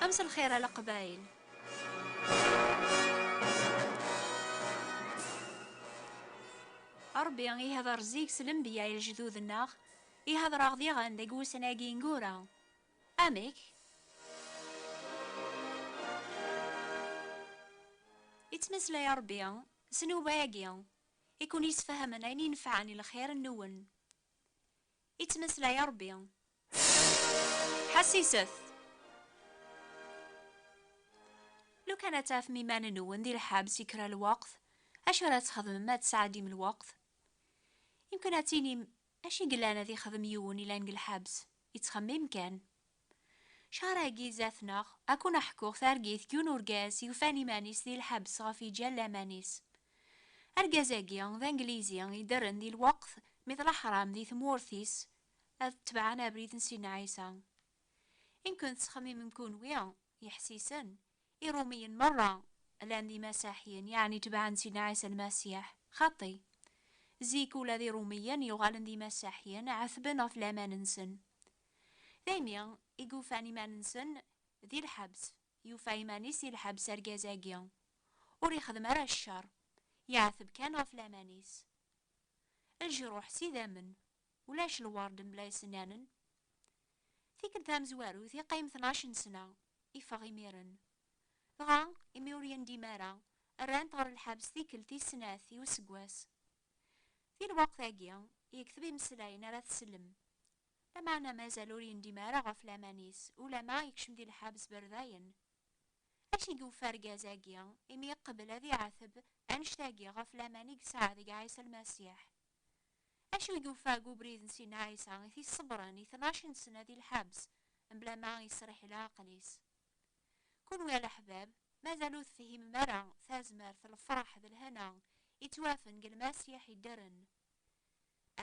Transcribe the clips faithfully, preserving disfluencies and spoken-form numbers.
Mselxir a Leqbayel. Ṛebbi ihder zik s lenbiya i lejdud-nneɣ, ihder-aɣ diɣen deg wussan-agi ineggura. Amek? Ittmeslay Ṛebbi s nnuba-agi i kun-yesfehmen ayen inefɛen i lxir-nwen. Ittmeslay Ṛebbi. Ḥassiset! Lukan ad tafem iman-nwen di lḥebs i kra lweqt, acu ara txedmem ad tesɛeddim lweqt? Yemken ad tinim, acu i yellan ad ixdem yiwen ilan deg lḥebs? Ittxemmim kan. Cahṛ-agi zdat-neɣ, ad kun-ḥkuɣ targit n yiwen urgaz yufan iman-is di lḥebs ɣef yeǧǧa laman-is. Argaz-agi d Anglizi iddren di lweqt mi d laḥram di tmurt-is ad tebɛen abrid n Sidna Ɛisa. Imken tettxemmimem kunwi, iḥsisen, Iṛumiyen merra llan d imasaḥiyen, yeɛni tebɛen Sidna Ɛisa Lmasiḥ. Xaṭi. Zik ula d Iṛumiyen yuɣalen d imasaḥiyen, ɛetben ɣef laman-nsen. Daymi i yufan iman-nsen di lḥebs, yufa iman-is di lḥebs argaz-agi. Ur ixdem ara ccer, yeɛteb kan ɣef laman-is. Lejruḥ s idammen, ulac lwerd mebla isennanen. Tikkelt tamezwarut iqqim tnac n sna, iffeɣ imiren. Dɣa, imi ur yendim ara, rran-t ɣer lḥebs tikkelt tis snat i useggas. Di lweqt-agi, yekteb imeslayen ara tsellem. Lameɛna mazal ur yendim ara ɣef laman-is, ulamma yekcem di lḥebs berdayen. Acu i yufa argaz-agi imi iqbel ad iɛeteb annect-agi ɣef laman i yesɛa deg Ɛisa Lmasiḥ? Acu i yufa deg ubrid n Sidna Ɛisa i t-iṣebbren i tnac n sna di lḥebs, mebla ma yesriḥ leɛqel-is? Kunwi a leḥbab, mazal ur tefhimem ara tazmert, lefṛeḥ d lehna yettwafen deg Lmasiḥ iddren.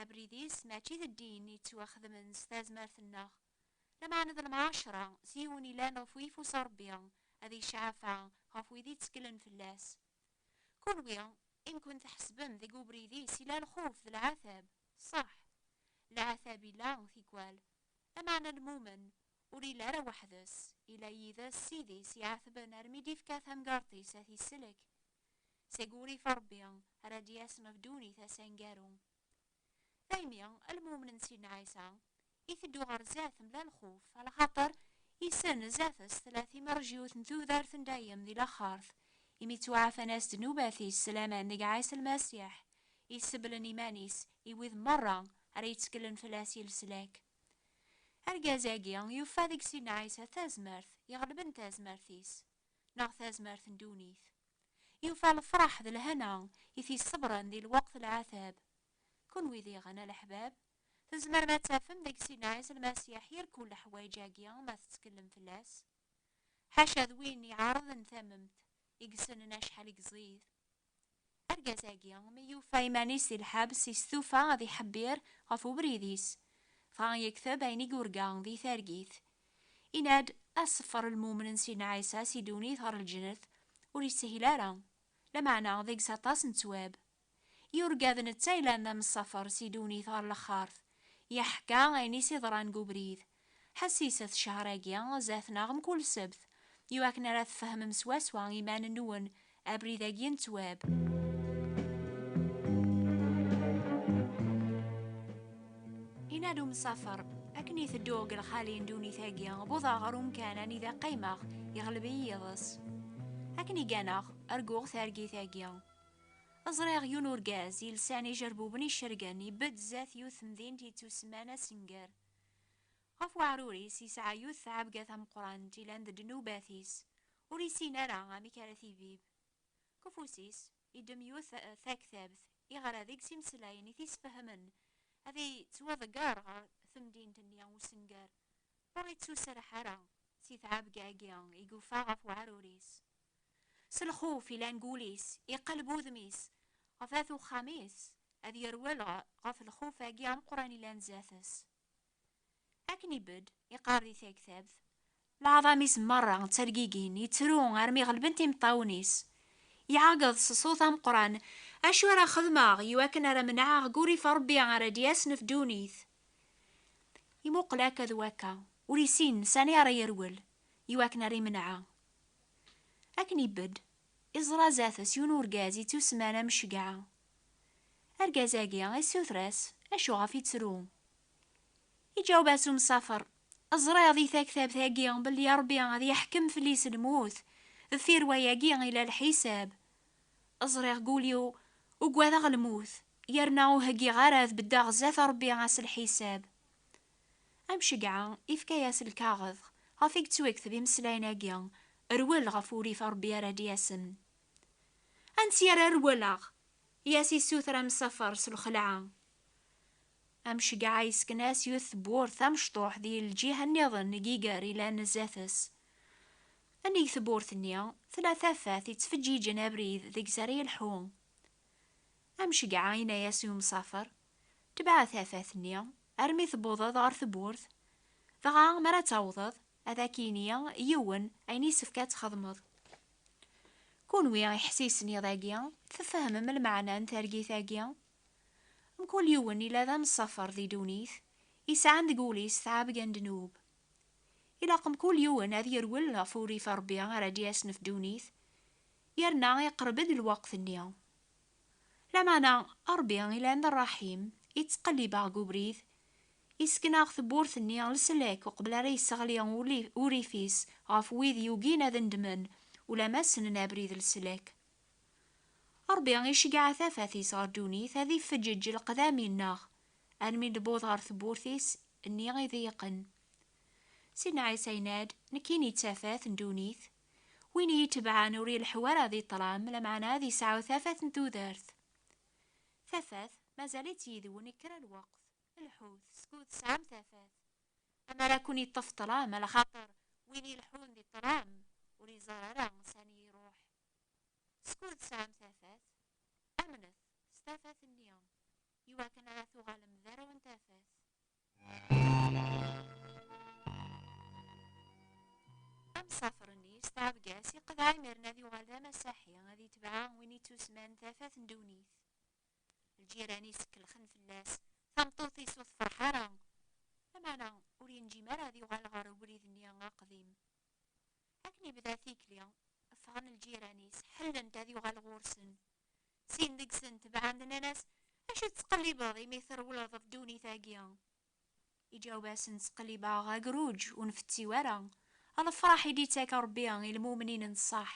Abrid-is mačči d ddin yettwaxedmen s tazmert-nneɣ, lameɛna d lemɛacra s yiwen ilan ɣef uyeffus n Ṛebbi ad iceɛfa ɣef wid itteklen fell-as. Kunwi, imken tḥesbem deg ubrid-is ila lxuf d leɛtab. Ṣṣeḥ, leɛtab ila tikwal, lameɛna lmumen ur ila ara weḥd-s, ila yid-s Ssid-is iɛetben armi d-ifka tamgerṭ-is ad t-isellek seg wurrif n Ṛebbi ara d-yasen ɣef ddunit ass aneggaru. Daymi, lmumen n Sidna Ɛisa iteddu ɣer zdat mebla lxuf, ɛlaxaṭer issen zdat-s tella timerjut n tudert n dayem di laxert, imi ttwaɛfan-as ddnubat-is s laman deg Ɛisa Lmasiḥ, iseblen iman-is i wid merra ara yetteklen fell-as i leslak. Argaz-agi yufa deg Sidna Ɛisa tazmert iɣelben tazmert-is, neɣ tazmert n ddunit. Yufa lefṛeḥ d lehna i t-iṣebbren di lweqt n leɛtab. Kunwi diɣen, a leḥbab, tzemrem ad tafem deg Sidna Ɛisa Lmasiḥ irkul leḥwayeǧ-agi ma tettkellem fell-as? Ḥaca d win iɛerḍen tamemt, i yessnen acḥal i yeẓid. Argaz-agi, mi yufa iman-is di lḥebs, istufa ad iḥebbir ɣef ubrid-is. Dɣa yekteb ayen i yurga di targit. Inna-d, aṣeffer n lmumen n Sidna Ɛisa si ddunit ɣer lǧennet ur yeshil ara, lameɛna deg-s aṭas n ttwab. Yurga d netta yellan d amsafer si ddunit ɣer lexxart, yeḥka ayen i s-iḍran deg ubrid. Ḥessiset ccher-agi zdat-neɣ mkul ssebt, iwakken ara tfehmem swaswa iman-nwen abrid-agi n ttwab. Inna-d umsafer, akken i tedduɣ deg lxali n ddunit-agi, wwḍeɣ ɣer umkan anida qqimeɣ, iɣleb-iyi yiḍes. Akken i gganeɣ, arguɣ targit-agi. Ẓriɣ yiwen urgaz yelsan ijerbuben icergen, ibedd zdat yiwet temdint yettusemman Asenger. Ɣef weɛrur-is yesɛa yiwet tɛebga tameqqrant ilan d ddnubat-is, ur yessin ara amek ara tibib. Deg ufus-is, iddem yiwet, eh, taktabt, iɣra deg-s imeslayen i t-isfehmen ad yettwaḍegger ɣer temdint-nni usenger. Ur yettuserreḥ ara si tɛebga-agi i yufa ɣef weɛrur-is. S lxuf ilan deg wul-is, iqelleb udem-is ɣef at uxxam-is, ad yerwel ɣ-, ɣef lxuf-agi ameqqran ilan zdat-s. Akken ibedd, iqqar di taktabt, leɛḍam-is merra ttergigin, yettru armi ɣelbent imeṭṭawen-is. Iɛeggeḍ s ṣṣut ameqqran, acu ara xedmeɣ iwakken ara menɛeɣ deg urrif n Ṛebbi ara d-yasen ɣef ddunit? Imuqel akka d wakka, ur yessin sani ara yerwel. iwakken ara imenɛa. Akken ibedd, iẓra zdat-s yiwen urgaz ittusemman am Cegɛa. Argaz-agi issuter-as acu ɣef ittru. Iǧaweb-as umsafer: "Ẓriɣ di taktabt-agi belli Ṛebbi ad yeḥkem fell-i s lmut, deffir wayagi ila lḥisab. Ẓriɣ deg wul-iw ugadeɣ lmut, yerna ur heggiɣ ara ad beddeɣ zdat Ṛebbi ass lḥisab." Amcegɛa ifka-yas lkaɣeḍ ɣef i yettwakteb imeslayen-agi: "Rwel ɣef wurrif n Ṛebbi ara d-yasen." "Ansi ara rewleɣ?" i as-issuter amsafer s lxelɛa. Amcegɛa yesken-as yiwet tewwurt tamecṭuḥt di lǧiha nniḍen n yiger ilan zdat-s. Nnig tewwurt-nni tella tafat yettfeǧǧiǧen abrid deg-s ara yelḥu. Amcegɛa yenna-yas i umsafer: "Tbeɛ tafat-nni armi tewwḍeḍ ɣer tewwurt, dɣa mi ara tawḍeḍ, ad ak-yini yiwen ayen yessefk ad txedmeḍ." Kunwi iḥessisen iḍ-agi, tfehmem lmeɛna n targit-agi? Mkul yiwen ila d amsafer di ddunit, isɛan deg wul-is tɛebga n ddnub. Ilaq mkul yiwen ad yerwel ɣef wurrif n Ṛebbi ara d-yasen ɣef ddunit, yerna iqerreb-d lweqt-nni. Lameɛna Ṛebbi ilan d ṛṛaḥim, ittqellib-aɣ deg ubrid, isken-aɣ tewwurt-nni leslak uqbel ara yesseɣli uli-, urrif-is ɣef wid yugin ad ndmen ulamma ssnen abrid leslak. Ṛebbi iceggeɛ tafat-is ɣer ddunit ad ifeǧǧeǧ leqdami-nneɣ, armi d-newweḍ ɣer tewwurt-is nni iḍeyqen. Sidna Ɛisa yenna-d: "Nekkini d tafat n ddunit. Win i yi-itebɛen ur ileḥḥu ara di ṭṭlam, lameɛna ad yesɛu tafat n tudert." Tafat mazal-itt yid-wen i kra lweqt. Lḥut, skud tesɛam tafat. Amar ad ken-iṭṭef ṭṭlam, alaxaṭer win ileḥḥun di ṭṭlam ur iẓer ara sani iruḥ. Skud tesɛam tafat, amnet s tafat-nni, iwakken ara tuɣalem d arraw n tafat. Amsafer-nni s tɛebga-s iqḍeɛ imiren ad yuɣal d amasaḥi, ad itbeɛ win ittusemman tafat n ddunit. Lǧiran-is kellxen fell-as, tameṭṭut-is ur tefreḥ ara. Lameɛna ur yenǧim ara ad yuɣal ɣer ubrid-nni aqdim. Akken ibda tikli, ffɣen lǧiran-is, ḥellen-t ad yuɣal ɣur-sen. Sin deg-sen tebɛen-d, nnan-as: "Acu tettqellibeḍ imi trewleḍ ɣef ddunit-agi?" Iǧaweb-asen: "Ttqellibeɣ agruǧ ur nfetti wara, a lefraḥ i d-ittak Ṛebbi i lmumnin n ṣṣeḥ."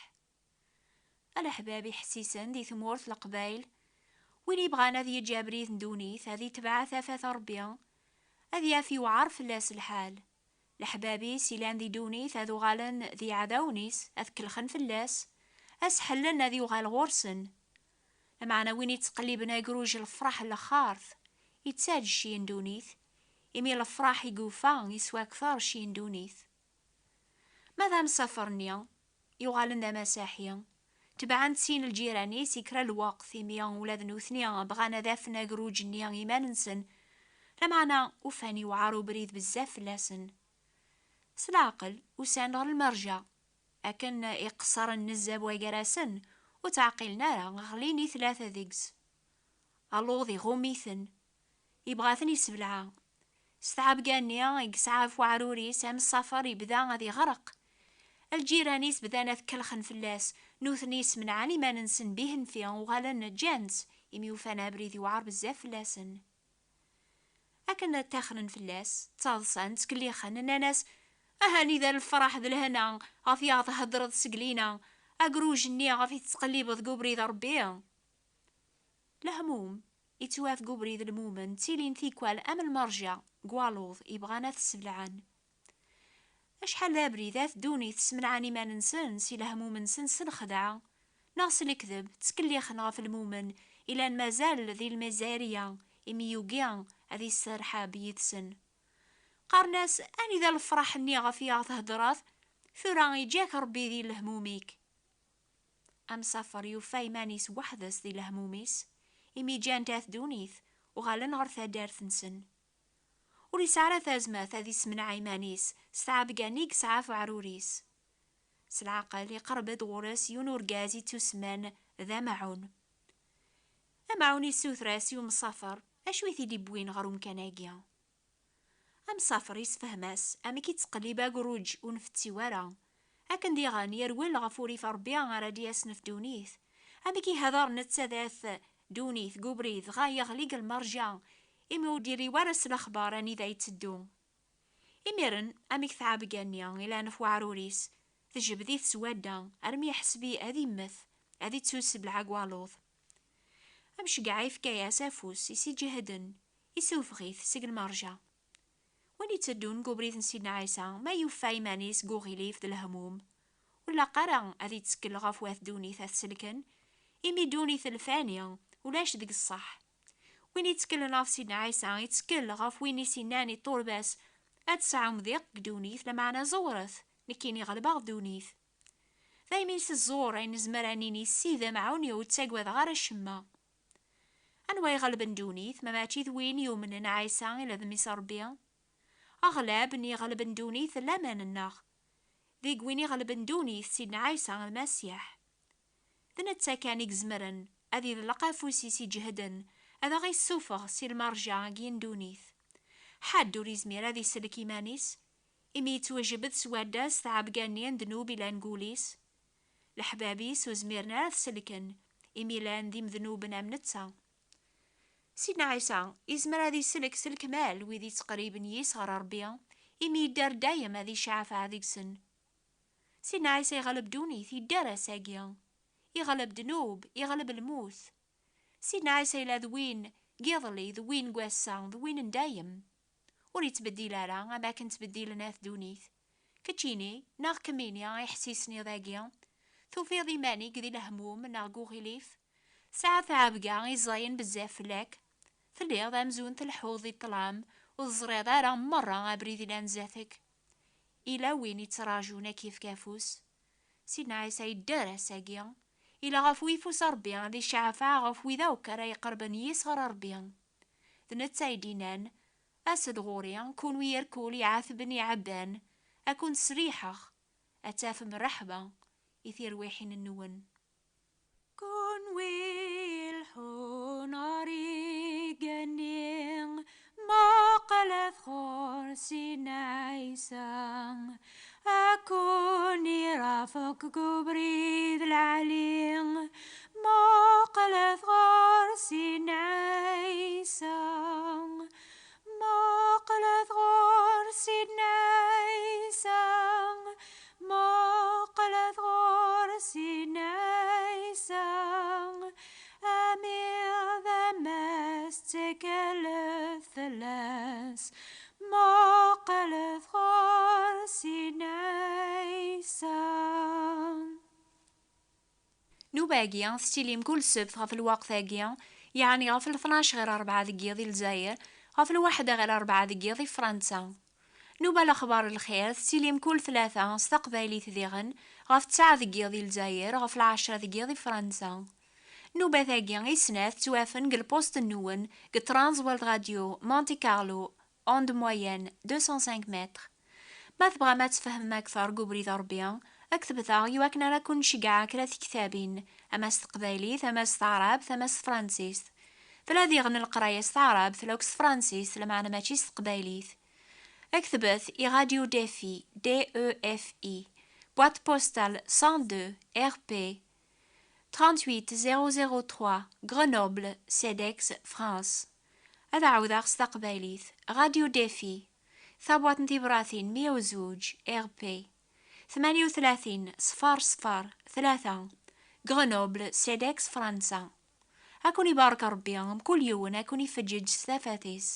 A leḥbab iḥessisen di tmurt Leqbayel, win ibɣan ad yeǧǧ abrid n ddunit, ad itbeɛ tafat n Ṛebbi, ad yaf yewɛer fell-as lḥal. Leḥbab-is ilan di ddunit ad uɣalen d iɛdawen-is, ad kellxen fell-as, ad s-ḥellen ad yuɣal ɣur-sen. Lameɛna win ittqelliben agruj lefraḥ n lexxart, ittaǧ cci n ddunit, imi lefraḥ i yufa yeswa akter cci n ddunit. Ma d amsafer-nni yuɣalen d amasaḥi, tebɛen-t sin lǧiran-is i kra lweqt, imi ula d nutni bɣan ad afen agruǧ-nni iman-nsen, lameɛna ufan yewɛer ubrid bezzaf fell-asen. S leɛqel, usan-d ɣer lmerja, akken iqeṣṣren n zzab wagar-asen ur ttɛeqqilen ara, ɣlin i tlata deg-s. Aluḍ iɣumm-iten, ibɣa ad ten-issebleɛ. S tɛebga-nni i yesɛa ɣef weɛrur-is, amsafer ibda ad iɣreq. Lǧiran-is bdan ad kellxen fell-as, nutni smenɛen iman-nsen bihenfi, uɣalen ǧǧan-tt, imi ufan abrid yewɛer bezzaf fell-asen. Akken ttaxren fell-as, ttaḍsan, ttkellixen, nnan-as: "Ahanida lefraḥ d lehna ɣef i aɣ-theddreḍ seg lina, agruj-nni ɣef i tettqellibeḍ deg ubrid n Ṛebbi?" Lehmum ittwaf deg ubrid n lmumen, ttilin tikwal am lmerja deg waluḍ ibɣan ad t-ssebleɛen. Acḥal d abrid ad ddun i tesmenɛen iman-nsen si lehmum-nsen s lxedɛa, neɣ s lekdeb, ttkellixen ɣef lmumen ilan mazal di lmizirya, imi yugi ad isserḥab yid-sen. Qqaren-as: "Anida lefraḥ-nni ɣef i aɣ-theddreḍ? Tura iǧǧa-k Ṛebbi di lehmum-ik." Amsafer yufa iman-is weḥd-s di lehmum-is, imi ǧǧan-t at ddunit, uɣalen ɣer taddart-nsen. Ur yesɛi ara tazmert ad issemneɛ iman-is s tɛebga-nni i yesɛa ɣef uɛrur-is. S leɛqel, iqerreb-d ɣur-s yiwen urgaz ittusemman d amaɛun. Amaɛun issuter-as i umsafer acu i t-id-iwwin ɣer umkan-agi. Amsafer yessefhem-as amek i tettqellib agruǧ ur nfetti wara. Akken diɣen yerwel ɣef urrif n Ṛebbi ara d-yasen ɣef ddunit. Amek i ihedder netta d at ddunit deg ubrid dɣa yeɣli deg lmerja, imi ur d-iri wara s lexbar anida yetteddu. Imiren, amek tɛebga-nni ilan ɣef weɛrur-is, tejbed-it s wadda armi yeḥseb ad immet, ad ittusebleɛ deg waluḍ. Amceggeɛ yefka-yas afus i s-iǧehden, isuffeɣ-it seg lmerja. Win itteddun deg ubrid n Sidna Ɛisa, ma yufa iman-is deg uɣilif d lehmum, ur ilaq ara ad ittkel ɣef wat ddunit ad t-selken, imi ddunit lfani, ulac deg ṣṣeḥ. Win itteklen ɣef Sidna Ɛisa, ittkel ɣef win i s-innan i ṭṭulba-s, ad tesɛum diq deg ddunit, lameɛna ẓewret, nekkini ɣelbeɣ ddunit. Daymi s ẓẓur ay nezmer ad nini, Ssid amɛun-iw, ur ttagadeɣ ara acemma. Anwa iɣelben ddunit, ma mačči d win yumnen Ɛisa ila d Mmi-s n Ṛebbi? Aɣlab n iɣelben ddunit d laman-nneɣ. Deg win iɣelben ddunit, Sidna Ɛisa Lmasiḥ. D netta kan i izemren ad iḍelleq afus-is iǧehden, ad aɣ-issufeɣ si lmerja-agi n ddunit. Ḥedd ur izmir ad isellek iman-is, imi yettwajbed s wadda s tɛebga-nni n ddnub ilan deg wul-is. Leḥbab-is ur zmiren ara ad t-selken, imi llan d imednuben am netta. Sidna Ɛisa izmer ad isellek s lekmal wid yettqerriben yis ɣer Ṛebbi, imi yedder dayem ad iceɛfeɛ deg-sen. Sidna Ɛisa iɣleb ddunit, yedder ass-agi. Iɣleb ddnub, iɣleb lmut. Sidna Ɛisa yella d win n yiḍelli, d win n wass-a, d win n dayem. Ur yettbeddil ara am akken ttbeddilen at ddunit. Keččini, neɣ kemmini, iḥessisen-iḍ-agi, tufiḍ iman-ik di lehmum neɣ deg uɣilif? Tesɛiḍ tɛebga i ẓẓayen bezzaf fell-ak? Telliḍ amzun tleḥḥuḍ di ṭṭlam, ur teẓriḍ ara merra abrid ilan zdat-k? Ila win ittraǧun ad k-yefk afus. Sidna Ɛisa yedder ass-agi. Ila ɣef uyeffus n Ṛebbi ad iceɛfeɛ ɣef wid akk ara iqerben yis ɣer Ṛebbi. D netta i d-innan, As-d ɣur-i, kunwi irkul iɛetben iɛebban, ad kun-sriḥeɣ, ad tafem ṛṛeḥba i tirwiḥin-nwen. Kunwi ilḥun ɣer igenni, muqlet ɣur Sidna Ɛisa, ad kun-irafeq deg ubrid lɛali. Muqlet ɣur Sidna Ɛisa, muqlet ɣur Sidna Ɛisa, muqlet ɣur Sidna Ɛisa, amiɣ d ammas ttkalet fell-as, muqlet ɣur Sidna Ɛisa. Nnuba-agi tettili mkul ssebt ɣef lweqt-agi, yeɛni ɣef tnac ɣir rebɛa deg yiḍ i Lezzayer, ɣef lwaḥda ɣir rebɛa deg yiḍ i Fransa. Nnuba Lexbar n Lxir tettili mkul tlata s taqbaylit diɣen, ɣef tesɛa deg yiḍ i Lezzayer, ɣef lɛecra deg yiḍ i Fransa. Nnubat-agi i snat ttwafen deg lpost-nwen deg Trans World Radio, Monte Carlo, onde moyenne deux cent cinq mètres. Ma tebɣam ad tfehmem akteṛ deg ubrid n Ṛebbi, ketbet-aɣ i wakken ara ken-nceggɛeɣ kra tektabin, ama s teqbaylit, ama s taɛrabt, ama s tefransist. Tella diɣen leqraya s taɛrabt, tella akk s tefransist, lameɛna mačči s teqbaylit. Ketbet i Radio Defi, D E F I, boîte postale cent deux, R P, trente-huit zéro zéro trois, Grenoble, Cedex, France. Ad ɛawdeɣ s taqbaylit, Radio Defi, tabwaṭ n tibratin meyya u zuǧ, R P, tmanya u tlatin, ṣfar ṣfar, tlata, Grenoble, Cedex, Fransa. Ad ken-ibarek Ṛebbi, mkul yiwen ad ken-ifeǧǧeǧ s tafat-is.